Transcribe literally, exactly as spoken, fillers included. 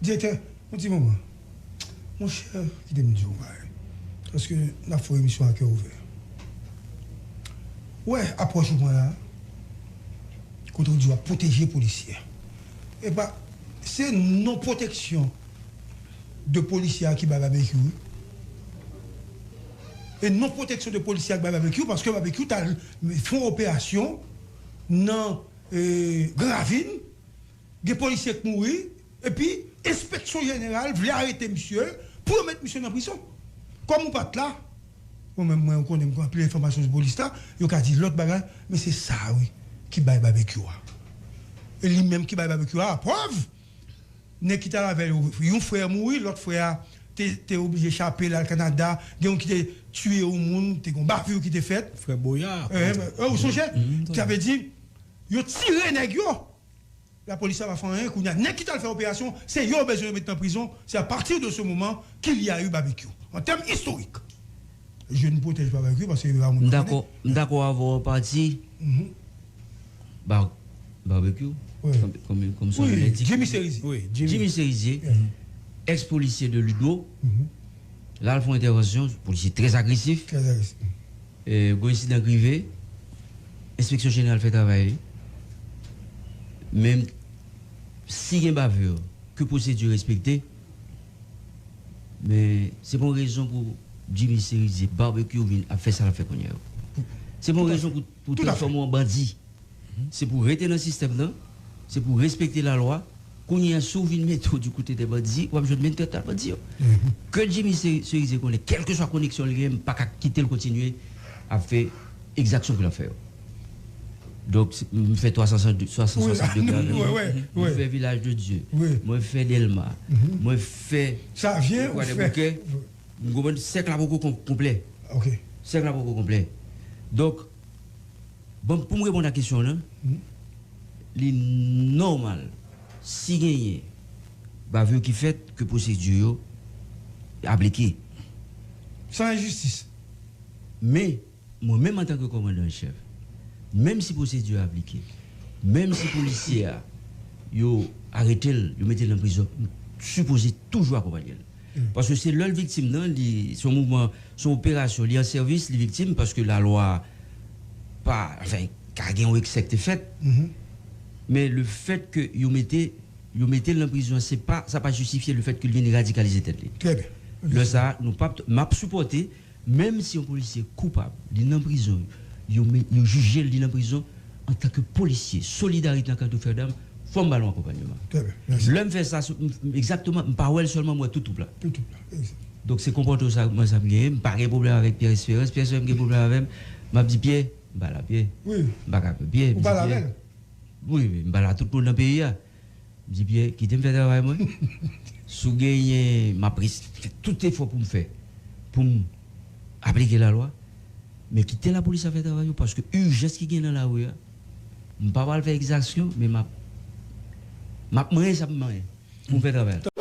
Direktè, yon ti moman. Monchè, kite m di w yon bagay. Paske n ap fè yon emisyon a kè ouvè. Ou wè apwòch ou pran la, kote w di w ap pwoteje polisye. Epa, se non pwoteksyon de polisye a ki bay Babekyou, wi. E non pwoteksyon de polisye a ki bay Babekyou, paske Babekyou t al fè yon operasyon nan, eh, Gran Ravin, gen polisye k mouri, epi enspeksyon jeneral vle arete misye pou yo met misye nan prizon. Kòm ou pa t la, mwen menm, mwen, ou konnen m gen anpil enfòmasyon sou polis la, yo ka di lòt bagay, men se sa, wi, ki bay Babekyou a. E li menm ki bay Babekyou a, prèv, nèg ki t al avè l, yon frè mouri, lòt frè a te, te oblije chape, l al Kanada, gen youn ki te tiye yon moun, te gen yon bavure ki te fèt. Frè Boya. Eh, eh, ou sonje? Sa vle di, yo tire nèg yo. Lapolis la pa fè anyen, kounye a, nèg ki t al fè operasyon, se yo bezwen met nan prizon. C'est à partir de ce moment qu'il y a eu Babekyou. En termes historiques, je ne protège pas Babekyou paske se pa moun mwen konnen. M dakò, m dakò avè w an pati. Mhm. Ba-, Babekyou, wi, kòm, kòm, kòm son non endike. Jimmy Cerizé. Wi, Jimmy. Jimmy Cerizé, mhm, ex polisye de Ludmo, mhm, la, l fè yon entèvansyon, polisye trè agresif. Trè agresif. E, gwo ensidan k rive, enspeksyon jeneral fè travay li. Men, si gen bavure, ke pwosedi respekte, men se pa yon rezon pou Jimmy Cerizé, Babekyou vin ap fè sa l ap fè kounye a yo. Se pa yon rezon pou, pou transfòme w an bandi. Se pou rete nan sistèm nan, se pou respekte lalwa. Kounye a, si w vin mete w di kote de bandi, w ap jwenn menm tretman bandi yo. Mhm. Ke Jimmy Se-, Cerizé konnen, kèlkeswa koneksyon li gen, m pa ka kite l kontinye ap fè egzaksyon ke l ap fè yo. Donk, se, m fè twa san swasannde, twa san swasannde wi, wi, wi, mwen fè Vilaj de Dye, wi, mwen fè Dèlma, mhm, mwen fè Savyen, Kwadèboukè. Wi. M konprann sèk la poko kon-, konplè. Ok. Sèk la poko konplè. Donk, bon, pou m reponn a kesyon w lan, mhm, li nòmal, si genyen bavure ki fèt, ke pwosedi yo aplike. San enjistis. Men, mwen menm antanke kòmandan an chèf, menm si pwosedi a aplike, menm si polisye a, yo arete l, yo mete l nan prizon, m sipoze toujou akonpanye l. Mm. Paske se lè l viktim nan, li, se yon mouvman, se yon operasyon, li an sèvis, li viktim, paske lalwa pa, anfen, ka gen yon eksè k te fèt. Mhm. Men le fèt ke yo mete, yo mete l nan prizon, se pa, sa pa jistifye le fèt ke l vin radikalize tèt li. Trè byen. Lè sa, nou p ap, m ap sipòte, menm si yon polisye koupab, li nan prizon, yo me-, yo jije l, li nan prizon, antanke polisye, solidarite nan kad de frè dam, fò m ba l yon akonpanyeman. Trè byen, mèsi. Lè m fè sa, sou, m, m, egzakteman, m pa wè l sèlman, m wè tout twoup la. Tout twoup la, egzak. Donk, se konpòte w sa, mwen sa m genyen, m pa gen pwoblèm avèk Pierre Espérance, Pierre Espérance m gen pwoblèm avè m, m ap di, Pierre, m pale a Pierre, m pa ka, Pierre, m di, Pierre. Ou pale avè l? Wi, wi, m pale a tout moun nan peyi a. M di, Pierre, kite m fè travay mwen. Si w genyen, m ap res-, fè tout efò pou m fè, pou m aplike lalwa. Men kite lapolis la fè travay yo, paske ijans ki gen nan lari a, m pa pral fè egzaksyon, men m ap, m ap manyen sa m manyen pou m fè travay la.